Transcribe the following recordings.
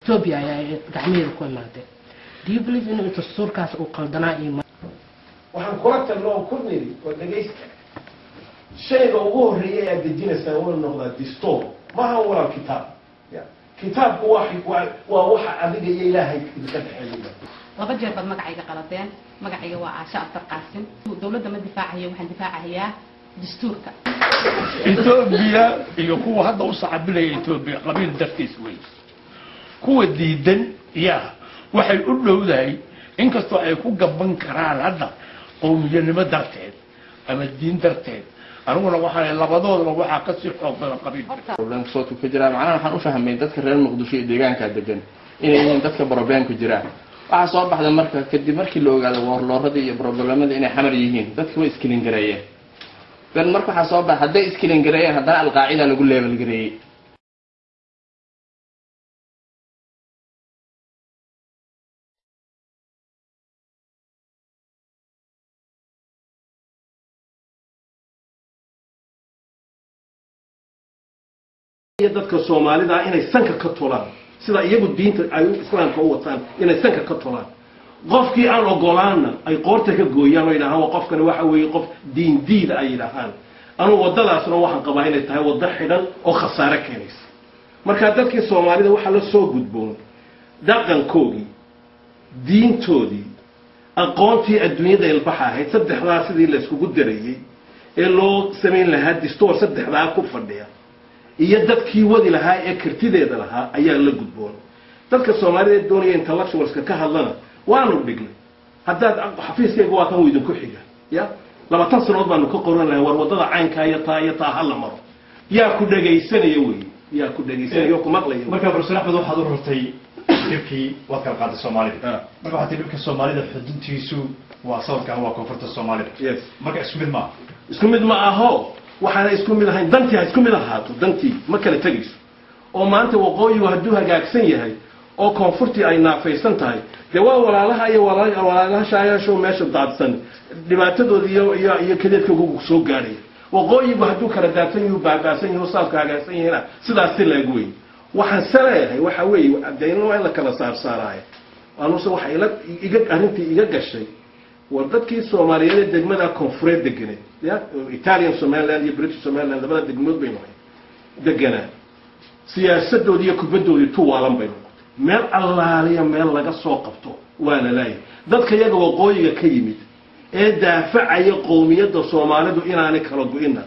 Ethiopia ayaa gacmaheeda ku imaatay. Do you believe inuu dastuurkaas uu qaldanaa iyo Waxaan kula talno oo ku nidhi oo dhegaysta, shayga ugu horreeya ee aad dejinaysaa wuu noqdaa distoor, maaha walaal kitaab. Ya kitaabku waa waxa adiga iyo Ilaahay idinka dhexeeya. Laba jeer baad magacayga qaladeen. Magacayga waa Caasho Abtar Qaasim. Dowladda ma difaacayo, waxaan difaacayaa dastuurka. Etoobiya iyo kuwa hadda u sacabinaya Etoobiya qabiil dartiis wey. Kuwa diidan yaa waxay u dhowdahay, inkastoo ay ku gaban karaan hadda qowmiyanimo darteed ama diin darteed, aniguna waxaan labadoodaba waxaa kasii xoog badan qabiil. Problemka soodku ka jiraa, macnaha waxaan u fahmay dadka reer Muqdisho iyo deegaanka degan inay yihiin dadka problemku jiraa. Waxaa soo baxda marka kadib markii la ogaado warlordadii iyo problemadii inay Xamar yihiin, dadki way iskilingareeyeen. Dan marka waxaa soo baxa hadday iskilingareeyeen, haddana Alqaacida lagu label gareeyey. Iyo dadka Soomaalida inay sanka ka tolaan sida iyagu diinta ay Islaamka u wataan, inay sanka ka tolaan, qofkii aan ogolaanna ay qoorta ka gooyaan oo yidhahaan waa qofkani waxa weeye qof diin diida ay yidhaahaan. Anuu waddadaasna waxaan qabaa inay tahay waddo xidhan oo khasaare keenaysa. Marka dadkii Soomaalida waxaa la soo gudboon dhaqankoogii, diintoodii, aqoontii adduunyada ilbaxa ahayd, saddexdaa sidii la iskugu darayey ee loo samayn lahaa distoor saddexdaa ku fadhiya iyo dadkii wadi lahaa ee kartideeda lahaa ayaa la gudboon. Dadka Soomaalida ee doonaya intellectualska ka hadlana waanu dhignay. Haddaad xafiiskayga waa kan idinku xiga ya 20 sanood baanu ka qoran lahay war waddada caynkaa iyo taa iyo taa hala maro. Yaa ku dhegaysanaya wey? Yaa ku dhegaysanaya oo ku maqlaya? Marka Professor Axmed, waxaad u rartay dhibkii, waad kala qaaday Soomaalida. Marka waxaad tihi dhibka Soomaalida xuduntiisu waa southka ama waa koonfurta Soomaalida. Yes. Marka isku mid maaha. Isku mid ma aho. Waxaana isku mid ahayn dantii ha isku mid ahaato, dantii ma kala tegayso. Oo maanta waqooyigu hadduu hagaagsan yahay oo koonfurtii ay naafaysan tahay, dee waa walaalaha iyo walaalahashayaashoo meesha daadsan, dhibaatadooda iyo kadeedkooga soo gaadhaya. Waqooyigu hadduu kala daadsan yahu, baabaasan yahu, southka hagaagsan yahayna, sidaas si laeg wey. Waxaan se leeyahay waxa weeye dee waa in la kala saarsaaraayo. Anuse waxa ila iga arrintii iga gashay war dadkii Soomaaliyeed ee degmada koonfureed deganeed, ya Italian Somaliland iyo British Somaliland, labada degmood baynu ahay deganaa, siyaasadoodii iyo kubaddoodii tu waalan bay noqotay. Meel allaaliya meel laga soo qabto waa la laayay. Dadka iyaga waqooyiga ka yimid ee daafacaya qowmiyadda Soomaalidu inaanay kala go-ina,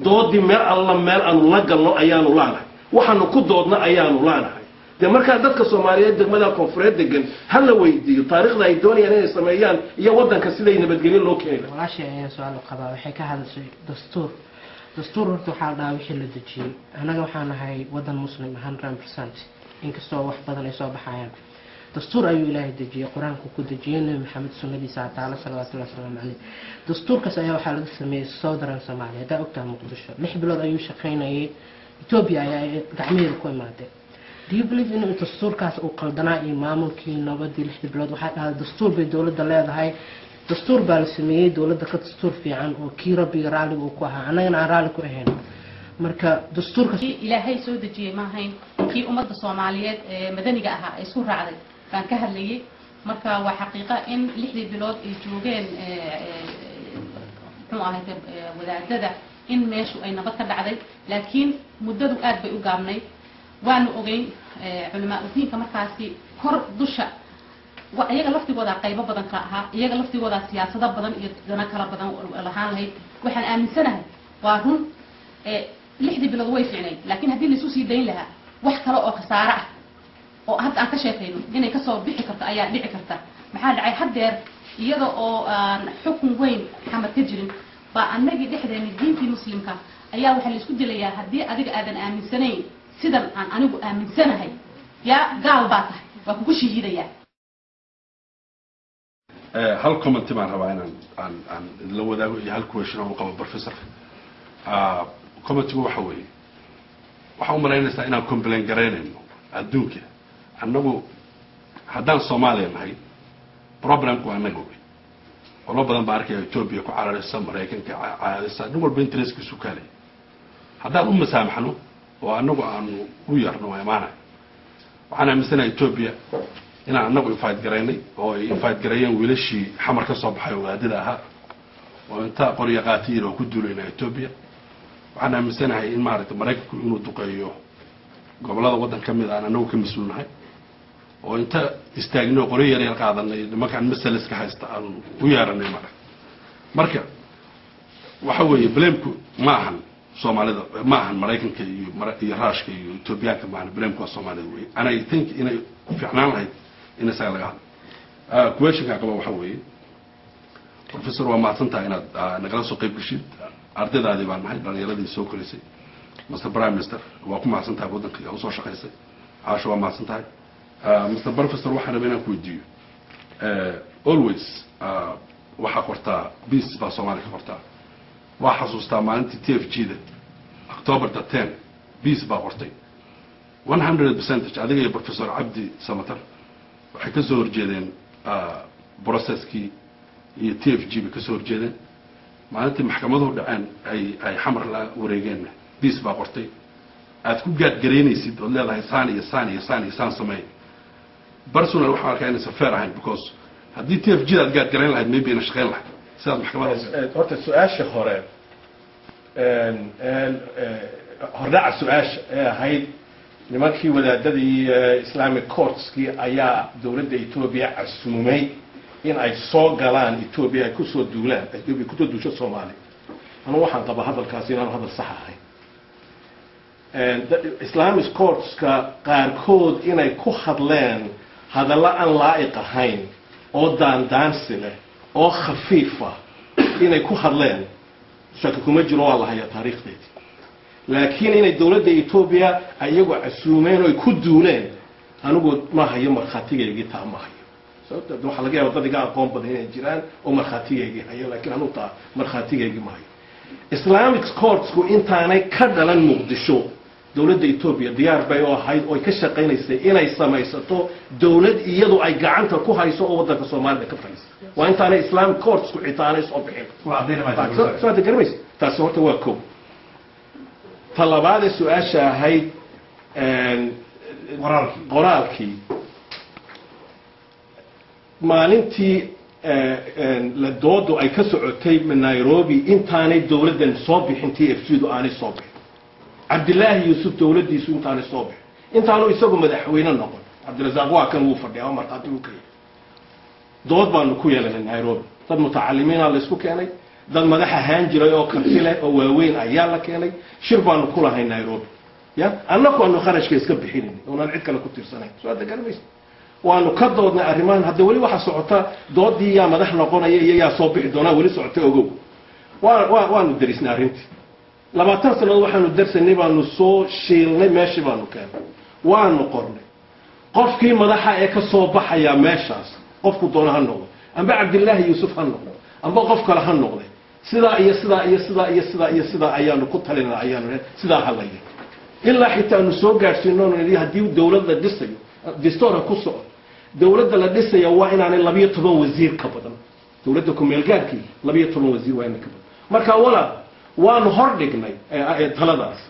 doodii meel alla meel aanu la galno ayaanu laanahay, waxaanu ku doodna ayaanu laanahay. Dee markaa dadka Soomaaliyeed degmada koonfureed degan ha la weydiiyo taariikhda ay doonayaan inay sameeyaan iyo waddanka siday nabadgelyo loo keeni lahaa. Walaashii ayaa su-aal u qabaa. Waxay ka hadashay dastuur. Dastuur horta waxaa la dhahaa wixii la dejiyey. Annaga waxaan nahay waddan Muslim 100%, inkastoo wax badan ay soo baxayaan. Dastuur ayuu Ilaahay dejiyey, Qur-aanku ku dejiyey, Nebi Maxamed sunnadiisa taala salawatullahi wasalaamu caleyh. Dastuurkaas ayaa waxaa laga sameeyey southern Somalia. Haddaa ogtahay Muqdisho 6 bilood ayuu shaqaynayay, Ethiopia ayaa gacmaheeda ku imaatay. Do you believe inuu dastuurkaas uu qaldanaa iyo maamulkii nabadii 6dii bilood? Waxaa dhahday dastuur bay dowladda leedahay, dastuur baa la sameeyey dowladda ka dastuur fiican oo kii Rabbiga raalliga uu ku ahaa, annagana aan raalli ku ahayn. Marka dastuurka Kii Ilaahay soo dejiyey ma ahayn, kii ummadda Soomaaliyeed ee madaniga ahaa ay isku raacday baan ka hadlayay. Marka waa xaqiiqa in 6dii bilood ay joogeen, muxuu ahayd, wadaadada, in meeshu ay nabad ka dhacday, laakiin muddadu aad bay u gaabnayd. Waanu ogeyn culamaa udiinka markaasi kor dusha wa iyaga laftigoodaa qaybo badan kala ahaa, iyaga laftigoodaa siyaasado badan iyo dano kala badan lahaan lahayd. Waxaan aaminsanahay waa run, 6dii bilood way fiicnayd, laakiin haddii laisu sii dayn lahaa wax kale oo khasaare ah oo hadda aan ka sheekayno inay kasoo bixi karto ayaa dhici karta. Maxaa dhacay? Haddeer iyada oo aan xukun weyn Xamar ka jirin baa annagii dhexdeena diintii Muslimka ayaa waxaa laisku dilayaa. Haddii adiga aadan aaminsanayn sidan aan anigu aaminsanahay, yaa gaal baa tahay, waa kugu shahiidayaa. Hal comment baan rabaa inaan aan la wadaago iyo hal question aan u qabo professorka. Commentigu waxa weeye, waxaan u malaynaysaa inaan complain garaynayno adduunka. Annagu haddaan Soomaaliya nahay, problemku annaga wey. Qolo badan baa arkaya Ethiopia ku cararaysa, Maraykanka caadaysa, nin walba interestkiisu kaalay. Haddaan u masaamaxno oo annagu aanu u yarno, waa imaanaya. Waxaan aaminsanahay Ethiopia inaan annagu invite garaynay oo ay invite gareeyeen wiilashii Xamar ka soo baxay oo wadaadada ahaa oo inta qorya qaatiyin oo ku duulaynaa Ethiopia. Waxaan aaminsanahay in maaragtay Maraykanku inuu duqeeyo gobollada waddan ka mid aan annagu ka mas-uulnahay oo inta istaagno qoryo yar yar qaadanay nimankaan masaliska haysta aan u yeeranay maaragta. Marka waxa weeye blameku ma ahan Soomaalida, ma ahan Maraykanka iyo Ruushka iyo Etoobiyaanka, ma ahan. Blameku waa Soomaalida wey, and I think inay fiicnaan lahayd in isaga laga hadlo. Questionka qaba waxa weeye, professor, waa mahadsan tahay inaad nagala soo qayb geshid. Ardaydaadii baan nahay, dhalinyaradii soo korisay. Mr Prime Minister, waa ku mahadsan tahay waddanka usoo shaqaysay. Caasho, waa mahadsan tahay. Mr Professor, waxaan rabay inaan ku weydiiyo, always waxaa qortaa peace baa Soomaaliya ka qortaa. Waa xasuustaa maalintii TFG da, October the 10, peace baa qortay 100 percentage. Adiga iyo Professor Cabdi Samatar waxay ka soo horjeedeen processkii iyo TFG bay ka soo horjeedeen. Maalintii maxkamaduhu dhaceen ay Xamar la wareegeenna, peace baa qortay aad ku gaadgaraynaysid ood leedahay saan iyo saan iyo saan iyo saan sameey. Personal waxaan arkaa inaysan fair ahayn, because haddii TFG da aad gaadgarayn lahayd, maybe ina shaqayn lahayd sidaad maxkamadda. Horta su-aasha hore, hordhaca su-aasha ee ahayd nimankii wadaadadii Islamic courtskii ayaa dowladda Etoobiya casuumay in ay soo galaan Etoobiya, ay kusoo duulaan, Etoobiya kusoo duusho Soomaaliya, anugu waxaan qabaa hadalkaasi inaanu hadal sax ahayn. Islamic courtska qaarkood inay ku hadleen hadallo aan laa'iq ahayn oo daandaansi leh oo khafiifa inay ku hadleen, shaki kuma jiro, waa la hayaa taariikhdeedii. Laakiin inay dowladda Etoobiya iyagu casuumeen oo ay ku duuleen, anigu ma hayo markhaatigaygii, taa ma hayo. Sababta waxaa laga yaaba dad iga aqoon badan inay jiraan oo markhaatigaygii hayo, laakiin anugu taa markhaatigaygii ma hayo. Islamic courtsku intaanay ka dhalan Muqdisho, dowladda Etoobiya diyaar bay u ahayd oo ay ka shaqaynaysay inay samaysato dowlad iyadu ay gacanta ku hayso oo waddanka Soomaalida ka fadhiisa. Waa intaanay Islamic courtsku xitaanay soo bixin. Soo hadda garamaysa, taasi horta waa kow. Ta labaadee su-aasha ahayd, qoraalkii maalintii la doodu ay ka socotay Nairobi, intaanay dowladdan soo bixin, TFG du aanay soo bixin, Cabdilaahi Yuusuf dowladdiisu intaanay soo bixin, intaanu isagu madaxweyne noqon, Cabdirasaaq waa kan wuu fadhiya oo markhaati uu ka yahay, dood baanu ku yeelanay Nairobi. Dad mutacalimiina la isku keenay, dad madax ahaan jiray oo karti leh oo waaweyn ayaa la keenay. Shir baanu ku lahay Nairobi, ya annaku aanu kharashka iska bixinayn oonaan cid kale ku tiirsanayn. Soo hadda garamaysa, waanu ka doodnay arrimahan. Hadda weli waxaa socota doodii yaa madax noqonaya iyo yaa soo bixi doonaa, weli socota, ogow. Waa waanu darisnay arrintii 20 sannadood waxaanu darsanay, baanu soo shiilnay, meeshii baanu keennay, waanu qornay. Qofkii madaxa ee ka soo baxaya meeshaas, qofku doona ha noqdo, amba Cabdilaahi Yuusuf ha noqdo, amba qof kale ha noqde, sidaa iyo sidaa iyo sidaa iyo sidaa iyo sidaa ayaanu ku talinaa, ayaanu sidaa hadlaya, ilaa xitaa aanu soo gaadhsiino nidhi haddii dowlad la dhisayo, distoorka ku socdo, dowladda la dhisaya waa inaanay 12 wasiir ka badan. Dowladda ku-meelgaarkii 12 wasiir waa inay ka badan. Marka walaal, waanu hor dhignay taladaas.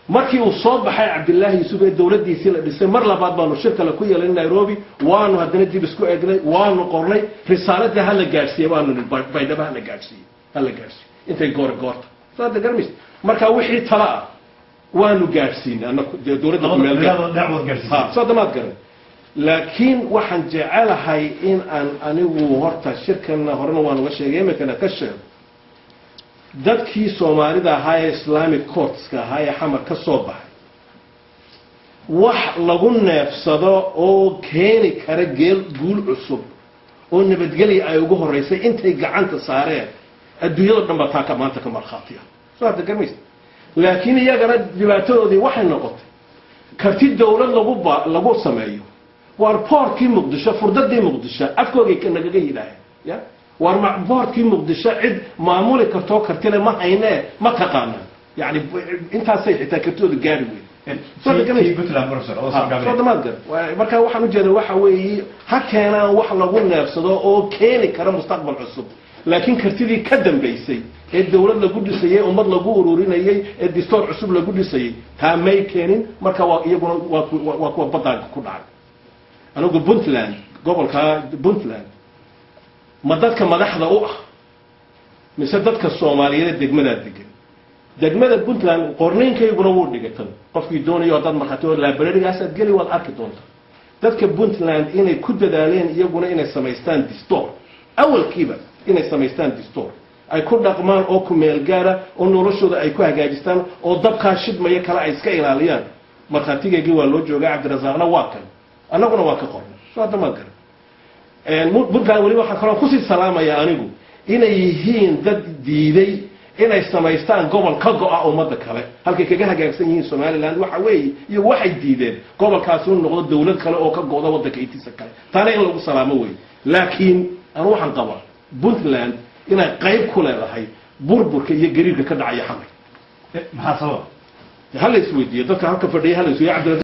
Markii uu soo baxay Cabdilaahi Yuusuf ee dowladdiisii la dhisay, mar labaad baanu shir kale ku yeelanay Nairobi. Waanu haddana dib isku eegnay, waanu qornay risaaladda, hala gaadhsiiye baanu nidhi, Baydhaba hala gaadhsiiye, hala gaadhsiiye intay goor goorta. Saada garmis. Marka wixii tala ah waanu gaadhsiinay annaku dee dowladda ku-meelgaar. Saadamaad garan. Laakiin waxaan jecelahay in aan anigu horta shirkanna horena waan uga sheegay, imikana ka sheego, dadkii Soomaalida ahaa ee Islamic courtska ahaa ee Xamar ka soo baxay, wax lagu neefsado oo keeni kara geel guul cusub oo nabadgelya ay ugu horeysay intay gacanta saareen, adduunyado dhan baa taa ka maanta ka markhaatiya. Soo hadda garmaysa. Laakiin iyagana dhibaatadoodii waxay noqotay karti dowlad lagu ba lagu sameeyo. Waar portkii Muqdisho, furdadii Muqdisho afkoogay nagaga yidhaaheen, ya waar portkii Muqdisho cid maamuli kartoo kartile ma haynee, ma taqaanaan. Yani intaasay xitaa kartidooda gaari weyn. Soo damaad gar. Marka waxaan ujeeda waxa weeye, ha keenaan wax lagu neefsado oo keeni kara mustaqbal cusub, laakiin kartidii ka dambaysay Ee dawlad lagu dhisayey, ummad lagu ururinayey, ee distoor cusub lagu dhisayey, taa may keenin. Marka waa iyaguna waa kuwa baddaanka ku dhacay. Anigu Puntland, gobolka Puntland, ma dadka madaxda u ah mise dadka Soomaaliyeed ee degmadaa degan, degmada Puntland, qorniinkayguna wuu dhigay tan. Qofkii doonayo, haddaad markhaati oo library-gaas aad geli, waad arki doontaa dadka Puntland inay ku dadaaleen iyaguna inay samaystaan distoor, awalkiiba inay samaystaan distoor ay ku dhaqmaan oo ku meel gaara oo noloshooda ay ku hagaajistaan oo dabkaa shidmaya kale ay iska ilaaliyaan. Markhaatigaygii waa loo joogaa, Cabdirasaaqna waa kan, annaguna waa ka qornay. Soo hadda maan garan Puntland. Weliba waxaan kaloo kusii salaamaya anigu inay yihiin dad diiday inay samaystaan gobol ka go'a ummadda kale. Halkay kaga hagaagsan yihiin Somaliland waxa weeye, iyo waxay diideen gobolkaasi uu noqdo dawlad kale oo ka go'da waddanka intiisa kale. Taana in lagu salaamo wey. Laakiin anu waxaan qabaa Puntland inay qayb ku leedahay burburka iyo gariirka ka dhacaya Xamar. Maxaa sababa? Ha la isweydiiyo dadka halka fadhiya, ha la isweydiiyo Cabdirasaaq.